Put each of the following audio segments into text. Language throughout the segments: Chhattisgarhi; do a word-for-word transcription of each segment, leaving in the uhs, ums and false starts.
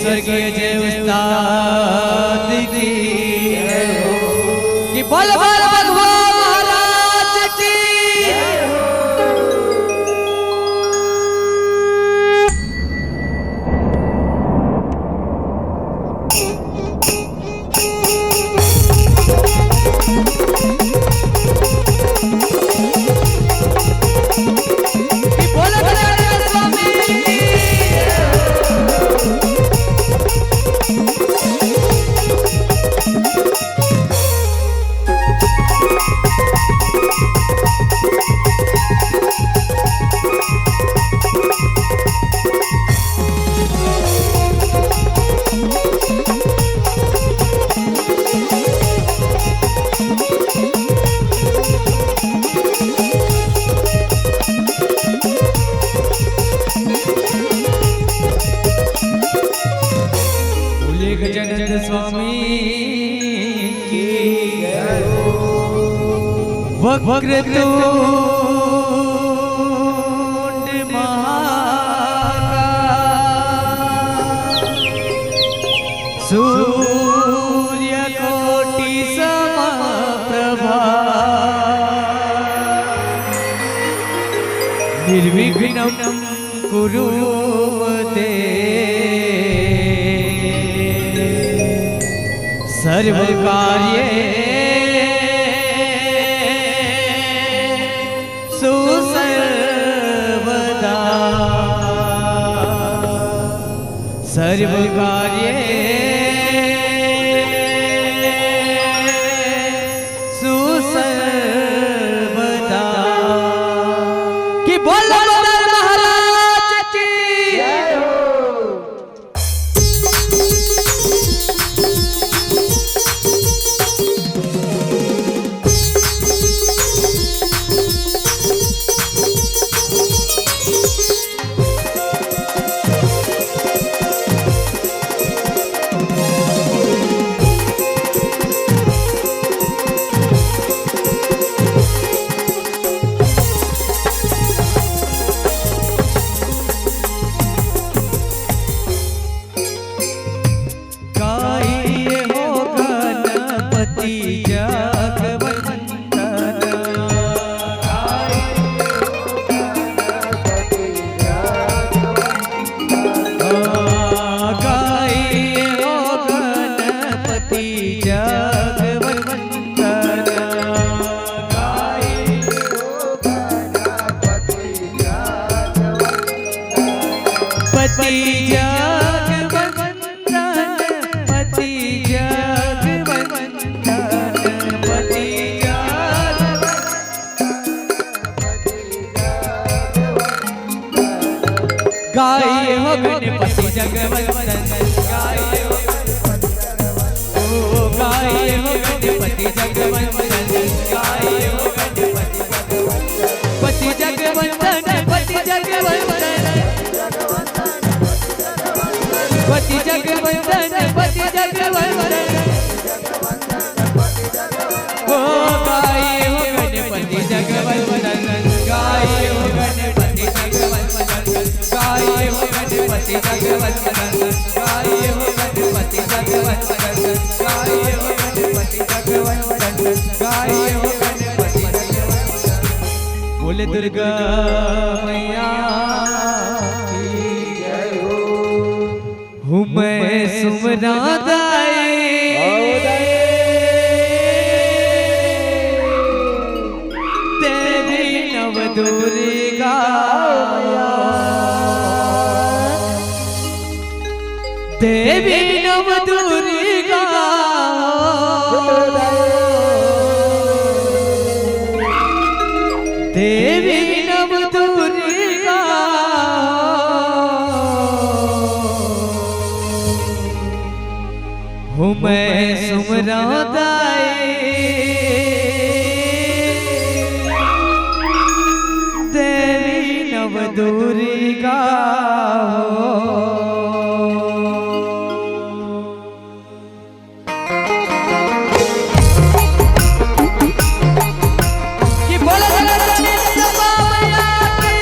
स्वर्गीय जय उस्ताद की। कि बोल बोल भगवान महाराज की। बोले गजानंद स्वामी की। वक्रतुंड महाकाय, सूर्यकोटि समप्रभा, निर्विघ्नं कुरु देव सर्वकार्येषु सर्वदा। सर्वकार्येषु सर्वदा। कि बोल महाराज की। गाइए हो गणपति जगवंदना। गाइए हो गणपति जगवंदना। पति जगवंदन, पति जगवंदन, पति जगवंदन। गाइए हो गणपति जगवंदन, गाइए हो गणपति जगवंदन, ओ गाइए हो गणपति जगवंदन, गाइए हो गणपति जगवंदन, पति जगवंदन, पति जगवंदन, पति जगवंदन, पति जगवंदन। ओ गाइए हो गणपति जगवंदन, गाइए हो गणपति जगवंदन, गाइए हो गणपति जगवंदन, गाइए हो गणपति जगवंदन, गाइए हो गणपति जगवंदन, गाइए हो गणपति जगवंदन। बोले दुर्गा मैया की जय हो। हूँ मैं सुमरा दाई, देवी नव दुर्गा, देवी नव दुर्गा, देवी नव दुर्गा। हूँ मैं सुमरा दाई, देवी नव दुर्गा हो। कि बोलो बोलो रानी जगदम्बा मैया की।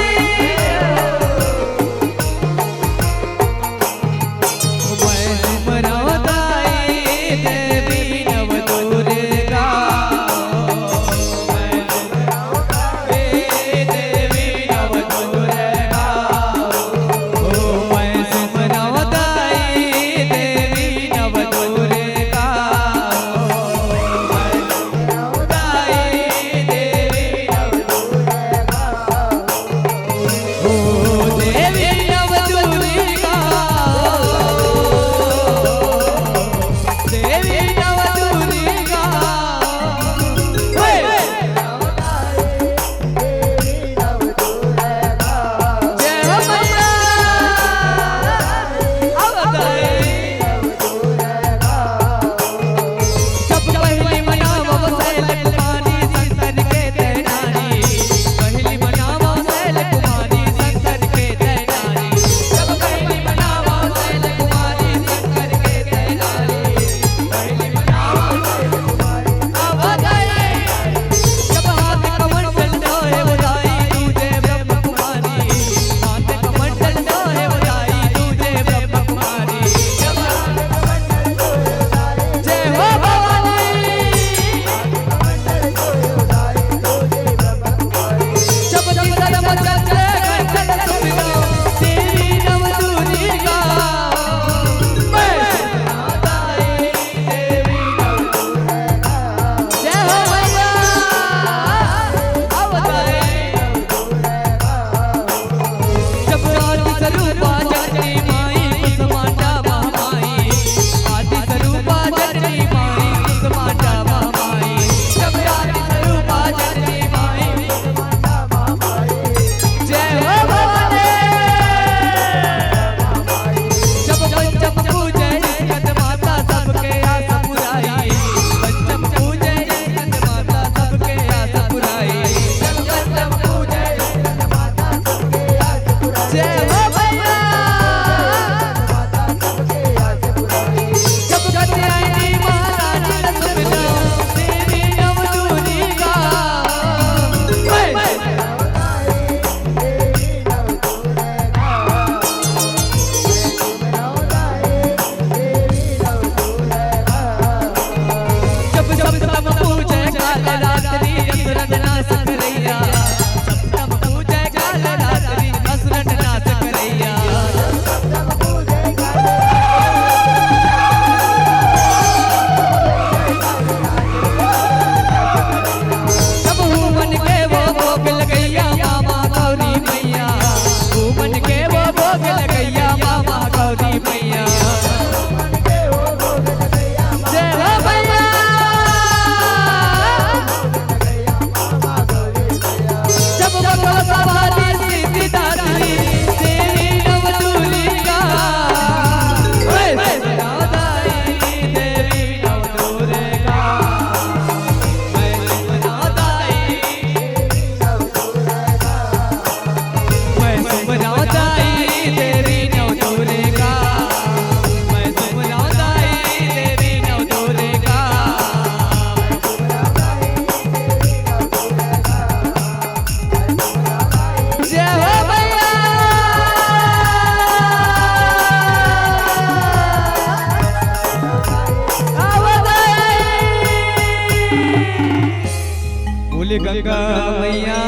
गंगा मैया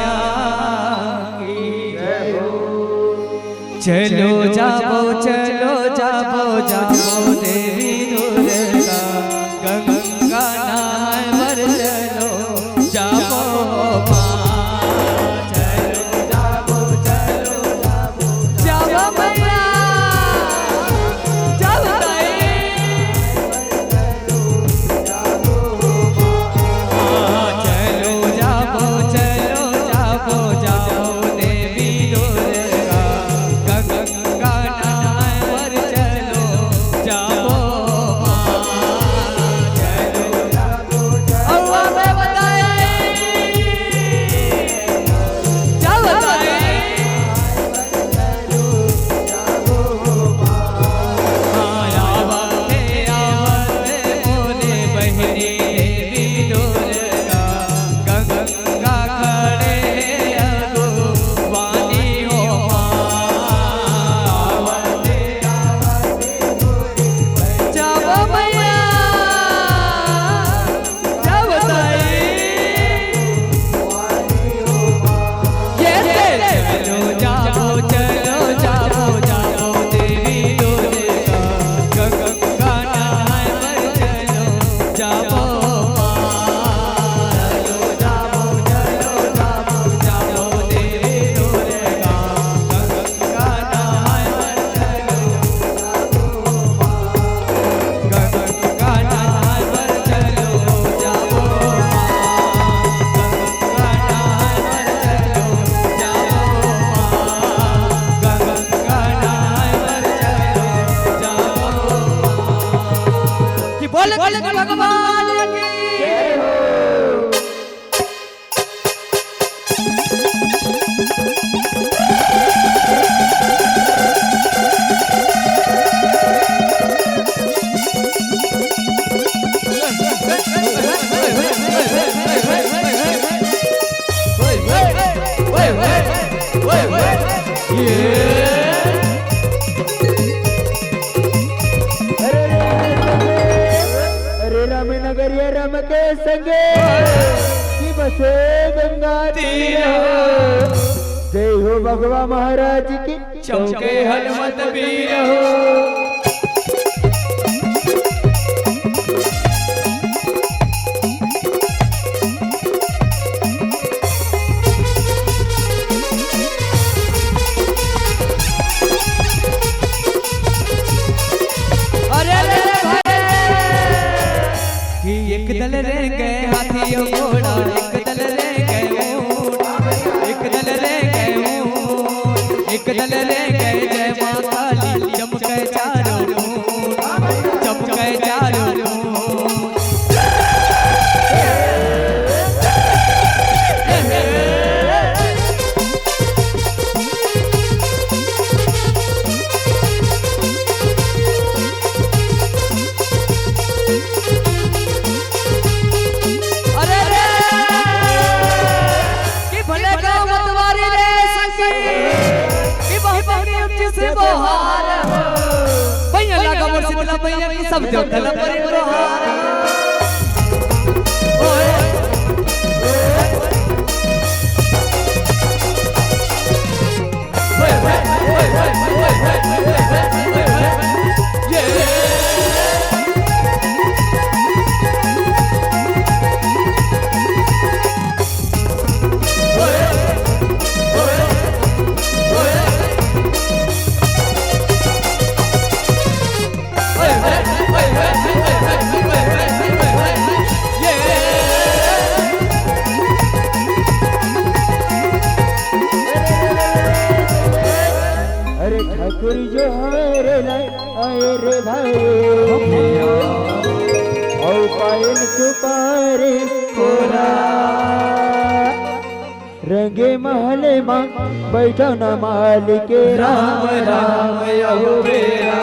की जय हो। चलो जाबो, चलो जाबो, जाबो देवी दुर्गा, गंगा नहाए बर चलो जाबो माँ। चलो जाबो, चलो जाबो, जाबो मैया, जाबो ताई। चलो जाबो, चलो जाबो, जाबो देवी दुर्गा, गंगा नहाए बर चलो जाबो माँ। चलो जाबो, जाबो, अउवा में बताई, जाबो ताई। चलो जाबो, चलो जाबो, जाबो देवी दुर्गा, गंगा नहाए बर चलो जाबो माँ। चलो जाबो, चलो जाबो, जाबो देवी दुर्गा, गंगा नहाए बर चलो जाबो माँ। गंगा नहाए बर चलो जाबो माँ। कि बोल, बोल, बोल भगवान की। अरे राम नगरिया राम के संगे, कि बसे गंगा तीर। जय हो भगवा महाराज की। चमके हनुमत वीर हो। अरे, अरे, अरे, भाई। कि एक दल रेंगे हाथी अउ घोड़ा, एक दल रेंगे ऊंट, एक दल रेंगे ऊंट, एक दल रेंगे जय मां काली, चमके चारों ओर, चमके चारों ओर। अरे रे! कि भले गाँव मतवारी रे सखी, कि बहुत बड़ी ऊंची से बहार हो। भैया लगा मोर शीतला भैया की सब देवता ला परी बहार। ओए। अरे ठाकुर जोहार ला आए रे भाई, अउ पायल सुपारी कोरा। रंगे महल मा बैठो न मालिक राम राम। अहो बेरा।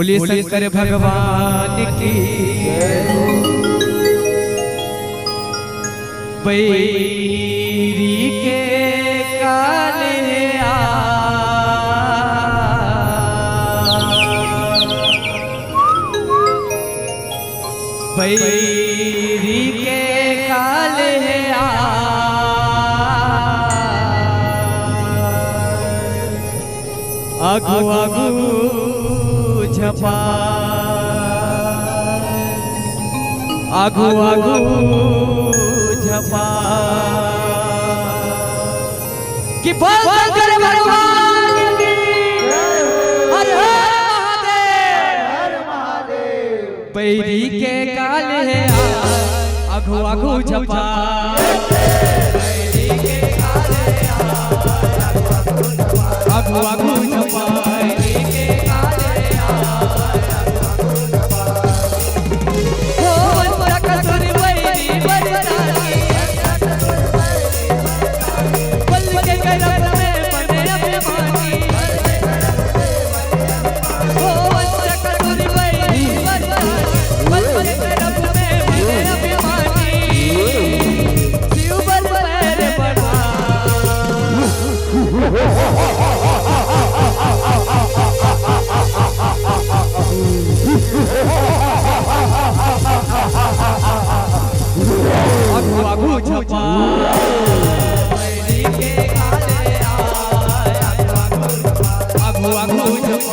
बोले शंकर भगवान की। बैरी के काल हे आ, बैरी के काल हे आ, आगू आगू झपा, आगू आगू झपा। कि बोल शंकर भगवान की। हर हर महादेव। बैरी के काल हे आ, आगू आगू झपा। बैरी के काल हे आ, आगू आगू झपा। बैरी के काल हे आ, आगू आगू झपा। हो वंचक सुर बैरी बरसानी, बल के गरब में बने अभिमानी। आगू आगू झपा। आगू आगू झपा।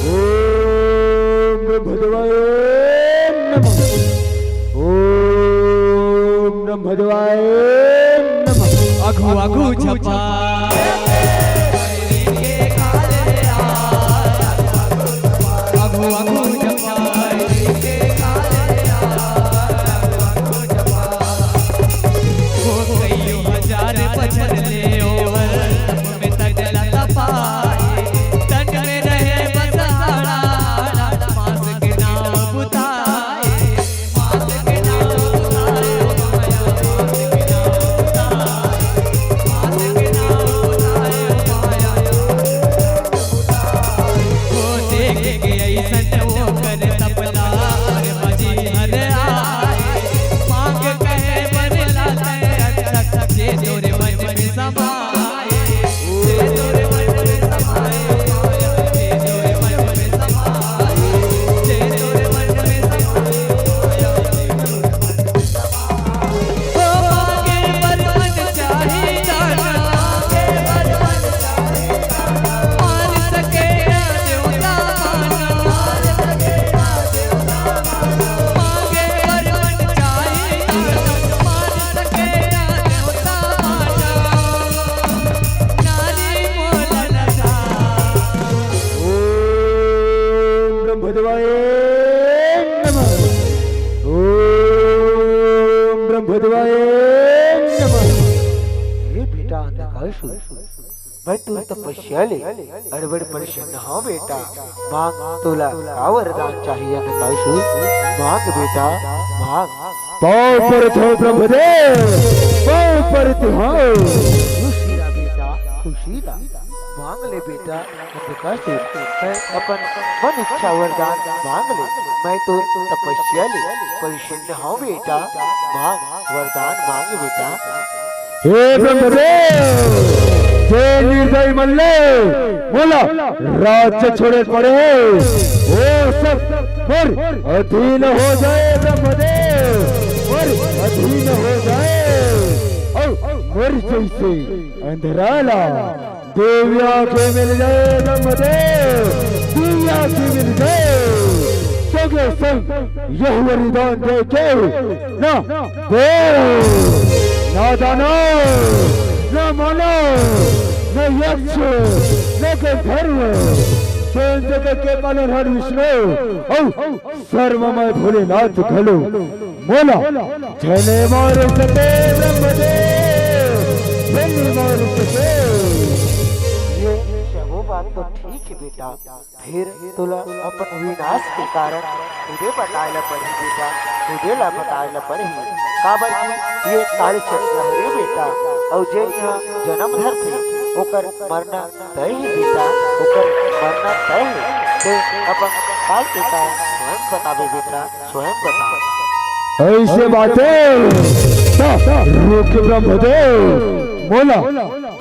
ओम ब्रह्मदेवाय नमः। ओम ब्रह्मदेवाय नमः। आगू आगू झपा। आगू आगू झपा। ओम ब्रह्मदेवाय नमः। ओम ब्रह्मदेवाय नमः। हे बेटा अंधकासुर, मैं तो तपस्या ले अड़बड़ प्रसन्न हूँ बेटा। मांग, तोला का वरदान चाहिए अंधकासुर? मांग बेटा, मांग। पाँव परत हूँ ब्रह्मदेव, पाँव परत हूँ। खुशी रह बेटा, खुशी रह। मांग ले बेटा, अंधका से मैं अपन मन इच्छा वरदान मांग ले। मैं तो तपस्या ले प्रसन्न हूँ बेटा, मांग, वरदान मांग बेटा। हे ब्रह्मदेव, जे निर्दयी मन ले मोला राज छोड़े पड़े हे, ओ सब मोर अधीन हो जाए ब्रह्मदेव, मोर अधीन हो जाए। अउ मोर जैसे अंधरा ला दिव्य आंखें मिल जाए ब्रह्मदेव, दिव्य आंखें मिल जाए। संगे संग यह वरदान दे के ना देव, ना दानव, ना मानव, ना यक्ष, ना गंधर्व, स्वयं जगत के पालनहार विष्णु, औ सर्वमय भोलेनाथ घलो मोला झने मार सके ब्रह्मदेव, झने मार सके। ये सबो बात तो ठीक हे बेटा, फेर तोला अपन विनाश के कारण खुदे बताए ला पड़ही बेटा, खुदे ला बताए ला पड़ही। काबर कि ये काल चक्र हरे बेटा, अउ जेन ह जन्म धरथे ओकर मरना तय हे बेटा, ओकर मरना तय हे। ते अपन काल के कारण स्वयं बताबे बेटा, स्वयं बता। ऐसे बातें त रुक ब्रह्मदेव, मोला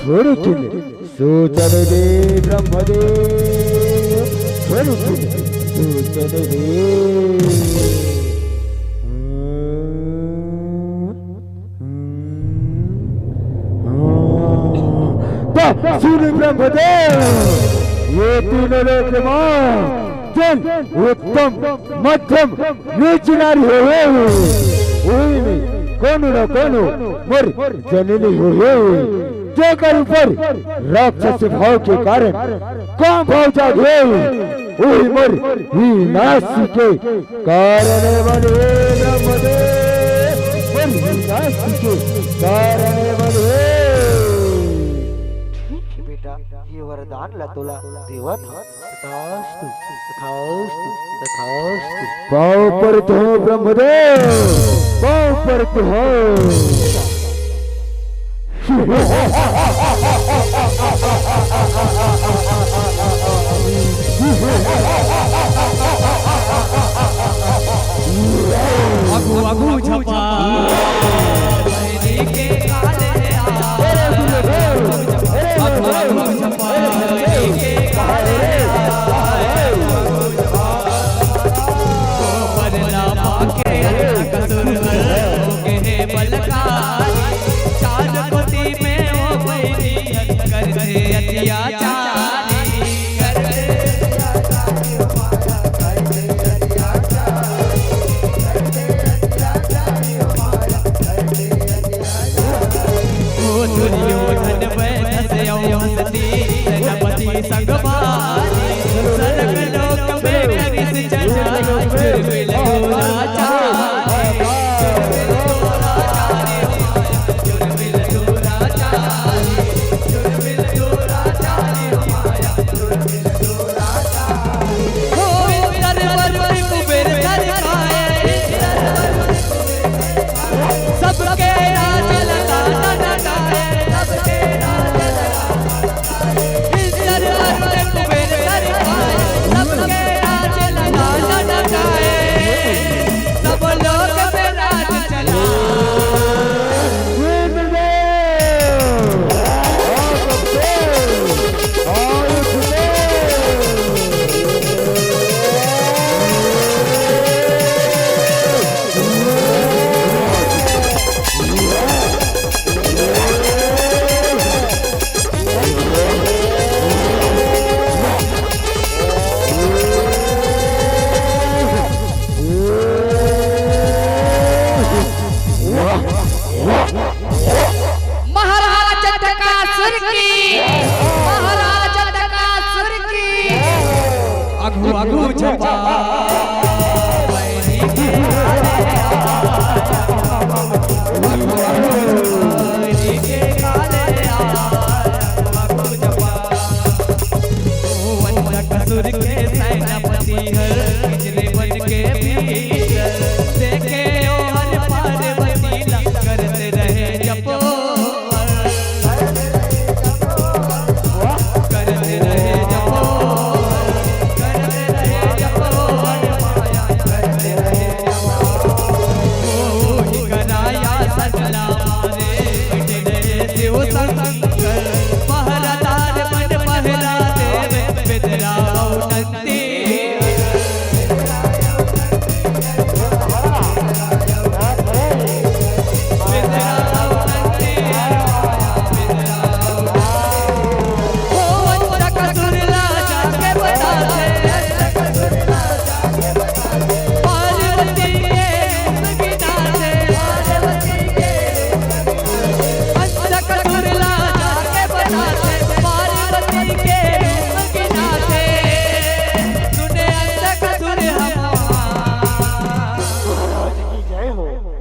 थोड़ी किले सोचन दे ब्रह्मदेव, थोड़ी किले सोचन दे। त सुन ब्रह्मदेव, ये तीनों लोक मा जेन उत्तम, मध्यम, नीच नारी होहे, उही में कोनो न कोनो मोर जननी होहे, जेकर ऊपर राक्षस भाव के कारण काम भाव जागे, उही मोर विनाश के कारण बने ब्रह्मदेव, मोर विनाश के कारण बने। ठीक हे बेटा, ये वरदान ला तोला देवत हँव। तथास्तु, तथास्तु, तथास्तु। पाँव परत हँव ब्रह्मदेव, पाँव परत हँव। आगू, आगू झपा। महाराज अंधकासुर की, महाराज अंधकासुर की। अघु अघु झपा। अंधकासुर के सेनापति हर बिजली बन के भीतर देखे ओ हर पार्वती ला करत रहे जपो।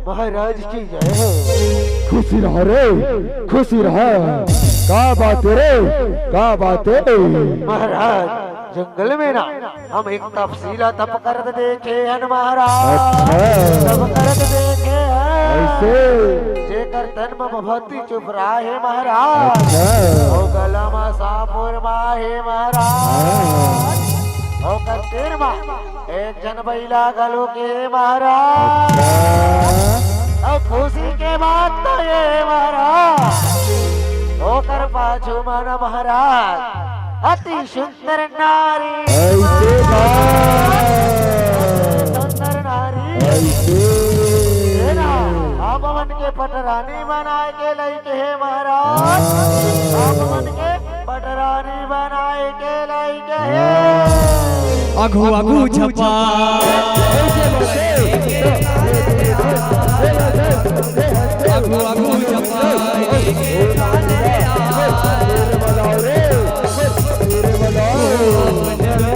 महाराज की जय हो। खुशी रहा रे, खुशी रहा। का बात है रे, का बात है? महाराज, जंगल में ना हम एक तपसी ला तप करत देखे हन महाराज। अच्छा। तप करत देखे हन। ऐसे? जेकर तन म बहुत ही चुप रहा है महाराज। अच्छा। ओ गला मा सांप उरमा है महाराज। हाँ। ओकर तीर मा एक झन बइला घलो के महाराज। अच्छा। अउ खुशी के बात तो ये महाराज, ओकर पाछू मा न महाराज अति सुंदर नारी। ऐसे बात। सुंदर नारी। ऐसे। हे ना, आप मन के पटरानी बनाए के लइके हे महाराज, आप मन के पटरानी बनाए के लइके हे। आघू आघू झपा। आघू आघू झपा।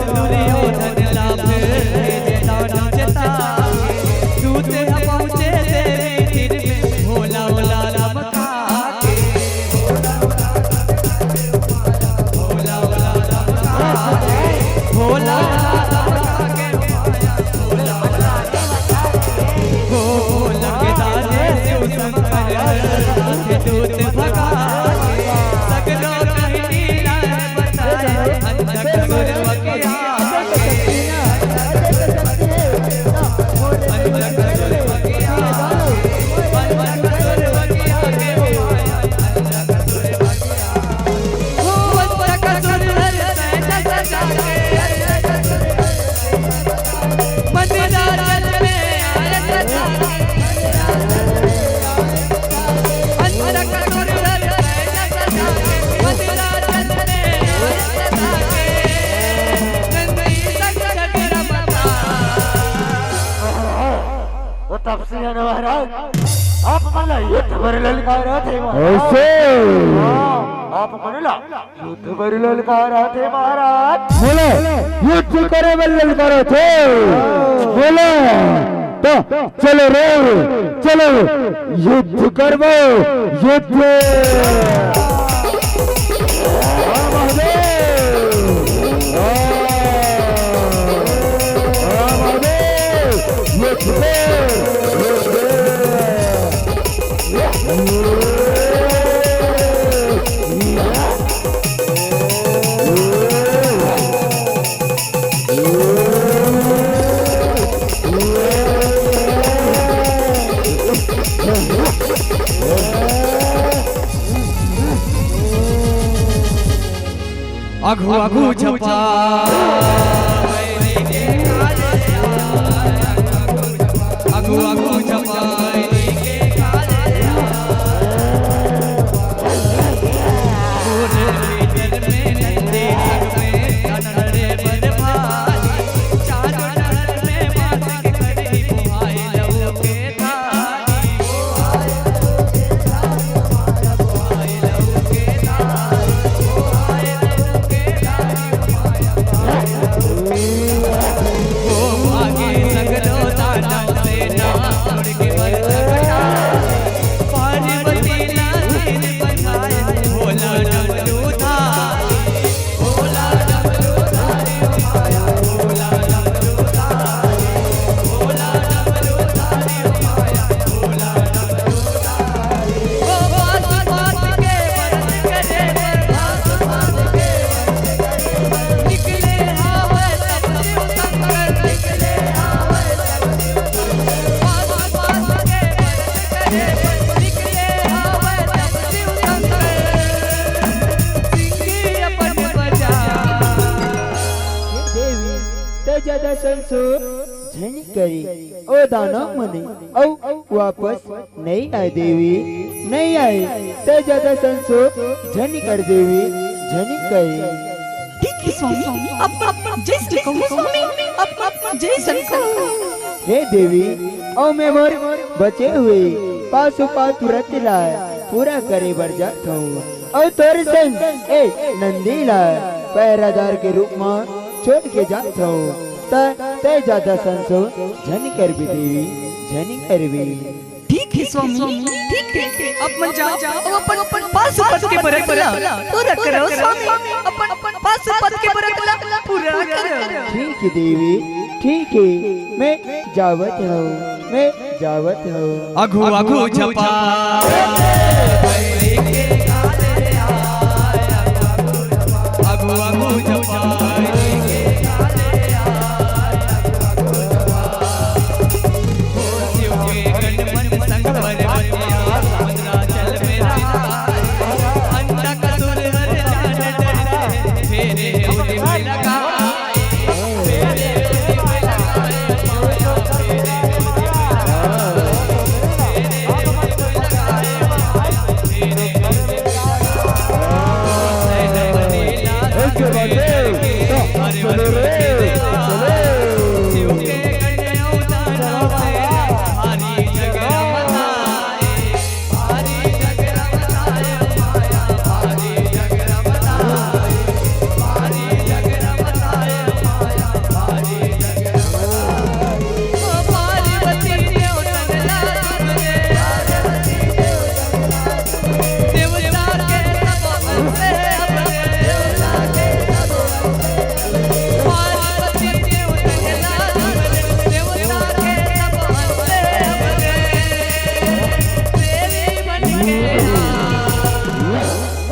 दुर्योधन ला फिर चेता चेता। दूत पहुँचे देवी तीर में भोला भोला लमका। वो तपसी है ना महाराज, आप मन ला युद्ध बर ललकारत हे महाराज। ऐसे? हाँ, आप मन ला युद्ध बर ललकारत हे महाराज। बोले, युद्ध करे बर ललकारत हे। बोले, तो चलो रे, चलो, युद्ध करबो, युद्ध। हाँ महादेव, हाँ, हाँ महादेव, युद्ध, युद्ध। आघू आघू झपा। आघू आघू झपा। हे देवी, तैं जादा संसो झन करे, ओ दानव मने अउ वापस नइ आय देवी, नइ आय। तैं जादा संसो झन कर देवी, झन कर। ठीक हे स्वामी, अब, अब जइसे कहूँ स्वामी, अब, अब जइसे कहूँ। हे देवी, अउ मैं मोर बचे हुए पाशुपत व्रत ला पूरा करे बर जात हूँ। अउ तोर संग ए नंदी ला पहरादार के रूप म छोड़ के जात हूँ। त तैं जादा संसो झन करबे देवी, झन करबे। हे स्वामी, ठीक हे। आप मन जाव अउ अपन, अपन पाशुपत के बरत ला पूरा करव स्वामी। अपन, अपन पाशुपत के बरत ला पूरा करव। ठीक हे देवी, ठीक हे, मैं जावत हंव, मैं जावत हंव। आघू आघू झपा। आघू आघू झपा।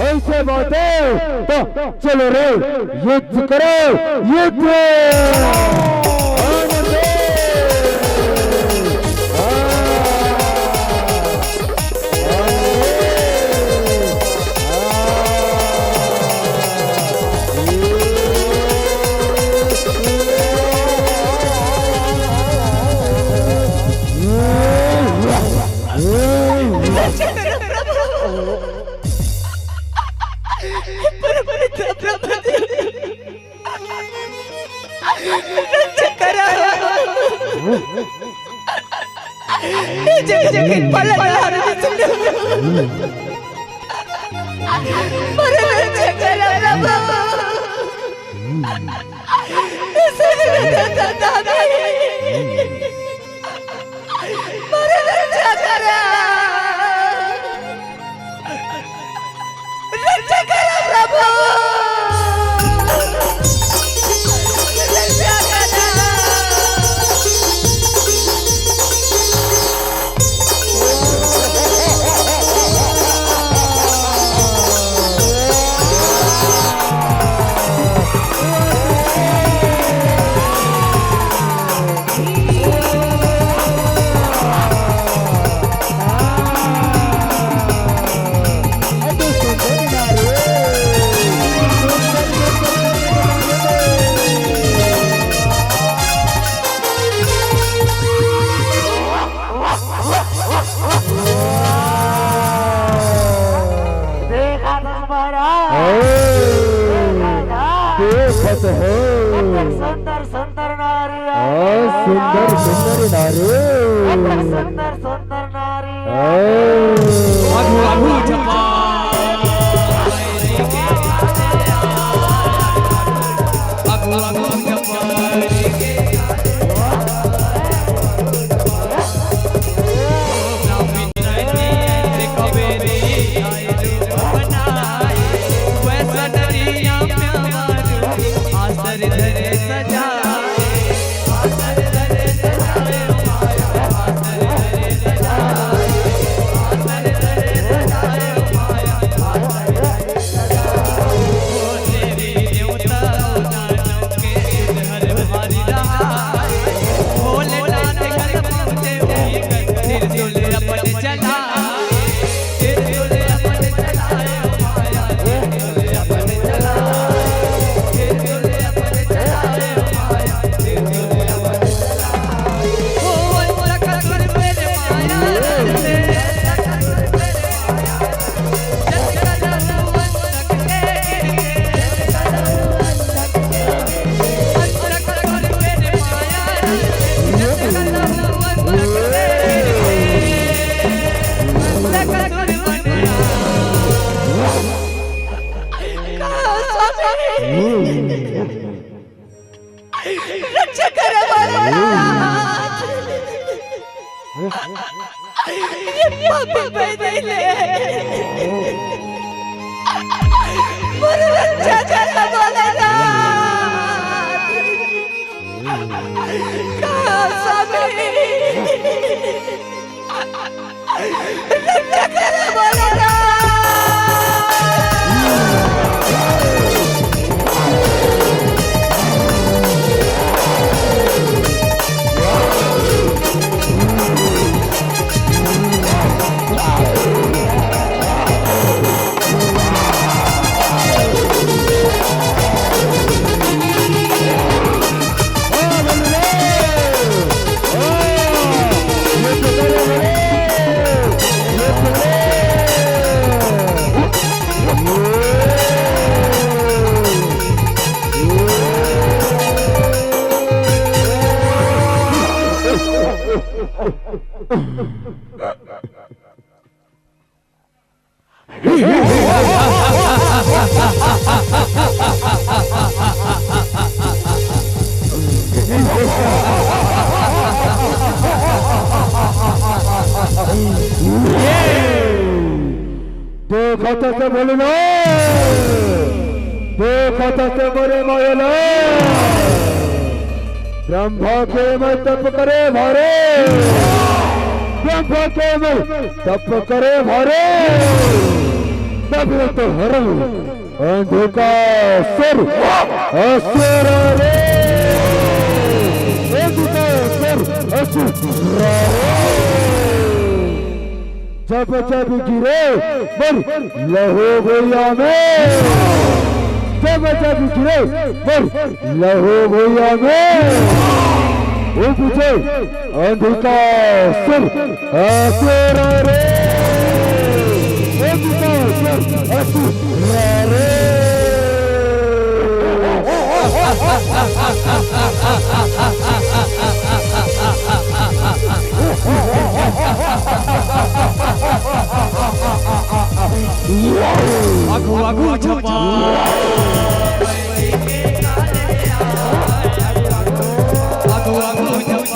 ऐसे बातें तो चलो रे, युद्ध करो, युद्ध। आनंद। देखा था महाराज, देखा था। देखत हो। सुंदर सुंदर नारी। सुंदर सुंदर नारी। सुंदर सुंदर नारी। आघू आघू झपा। आघू आघू झपा। रक्षा करो महाराज। ये पापी पैदा ले। मोर रक्षा कर भोलेनाथ। कहाँ स्वामी? रक्षा कर भोलेनाथ। देखत हस भोलेनाथ, देखत हस मोरे मायालाल। ब्रह्मा के मैं तप करे भारे, ब्रह्मा के मैं तप करे भारे, तब तो हरऊ अंधकार असुर रे, अंधकार असुर रे। जब जब गिरे मोर लहू भुइयां में, जब जब गिरे मोर लहू भुइयां में, उपजे अंधकार असुर रे, अंधकार असुर रे। आगू, आगू, झपा। आगू, आगू, झपा।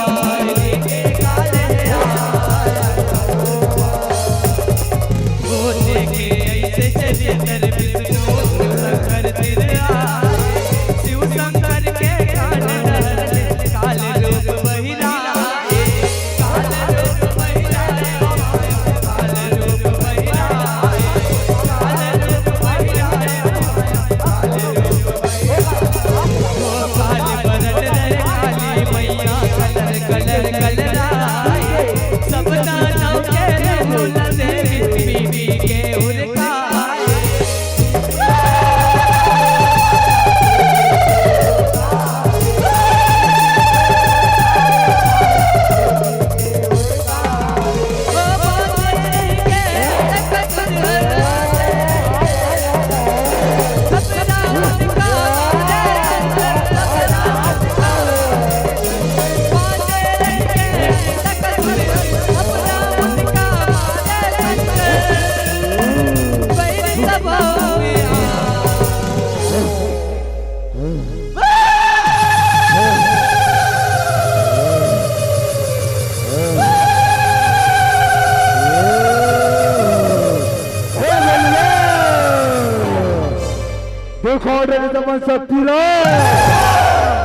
देखा दे रे अपन शक्ति ला,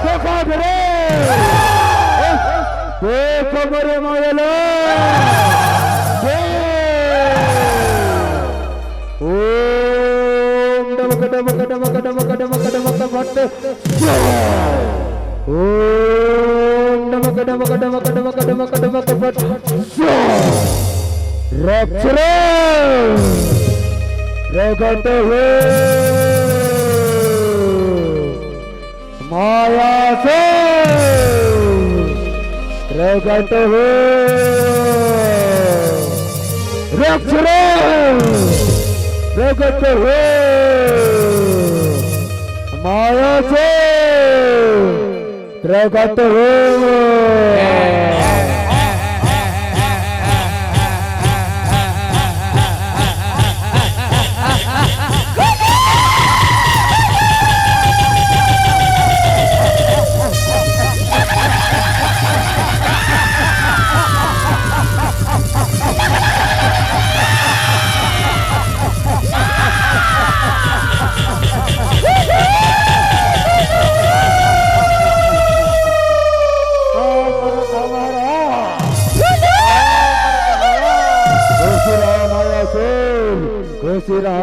देखा दे रे। देखो मोरे मायालाल। ओम डमक डमक डमक डमक डमक डमक भट्ट। ओम डमक डमक डमक डमक डमक डमक भट्ट। रक्षरा प्रकट हो माया से प्रकट हो रक्षरा प्रकट हो माया से प्रकट हो। खुशी रहा।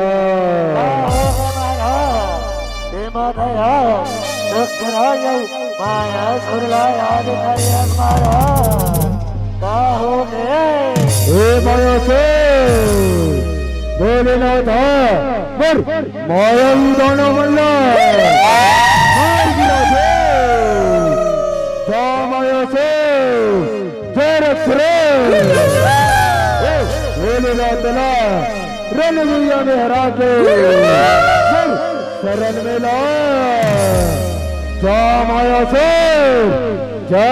का हो गे महाराज? ए माधया, दुख रह गई। माया सुरला याद करे हमारा। का हो गे? ए माया से भोलेनाथ, मर माया ही दाना मल्ला। मार गिरा दे। जा माया से जय रख रे। ए, भोलेनाथ ला रणभुइया में हरा के शरण में ला। जा माया से जय।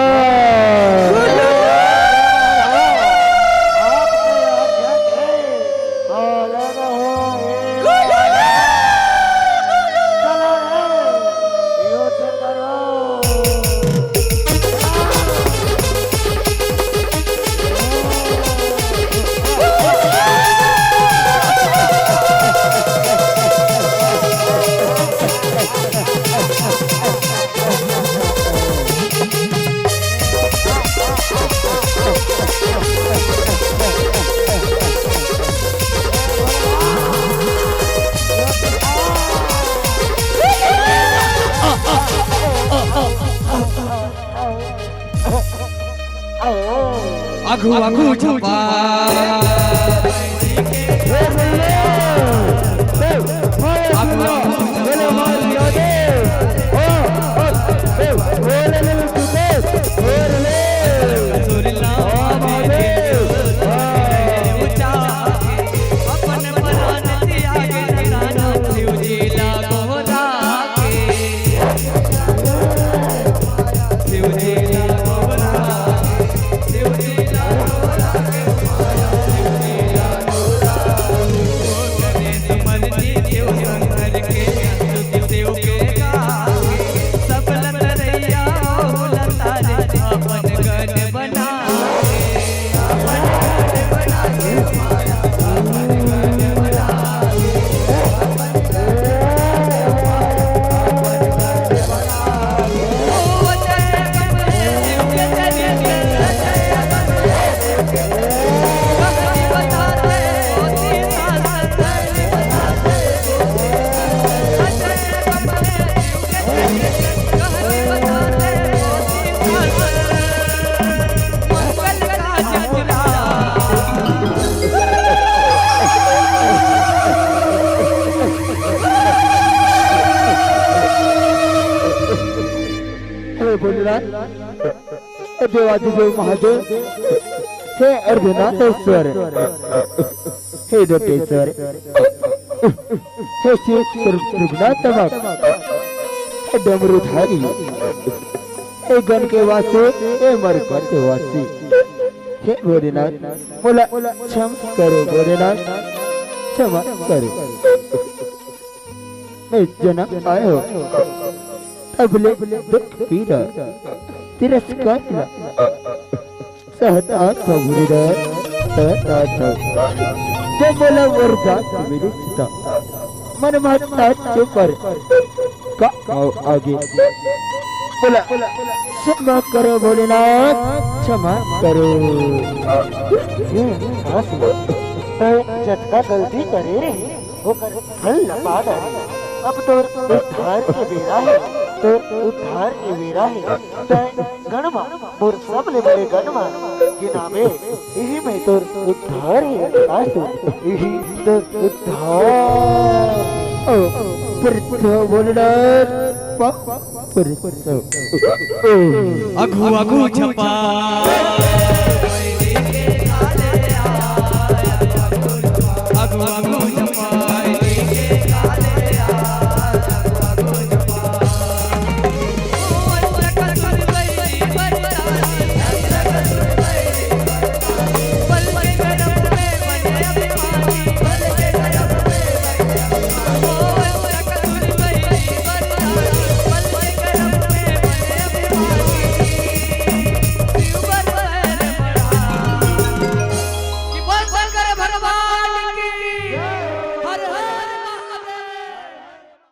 आगू आगू झपा। हे भोलेनाथ, हे देवादिदेव महादेव, हे अर्धनाथेश्वर, हे दंतेश्वर, हे शिव स्वरूप रघुनाथ बाबा, हे डमरूधारी, हे गण के वासी, हे मरकट के वासी, हे भोलेनाथ, मोला क्षम करो भोलेनाथ, क्षमा करो। मैं जनम आयो तब ले दुख पीड़ा तिरस्कार ला सहता था भोलेनाथ, सहता था। जब मोला वरदान मिलिस त मन माता चुपर का आओ आगे। बोला, क्षमा करो भोलेनाथ, क्षमा करो। हे हंस, तैं जतका गलती करे रहे, ओकर फल ल पा डारे। अब तोर उद्धार के बेरा हे, तोर उद्धार के बेरा हे। तैं गणवा, मोर सबले बड़े गणवा के नामे, इही में तोर उद्धार हे, आसु, इही तोर उद्धार। ओ, पुरतो भोलेनाथ, पा-, पुरतो। अघु अघु झपा। अघु अघु झपा।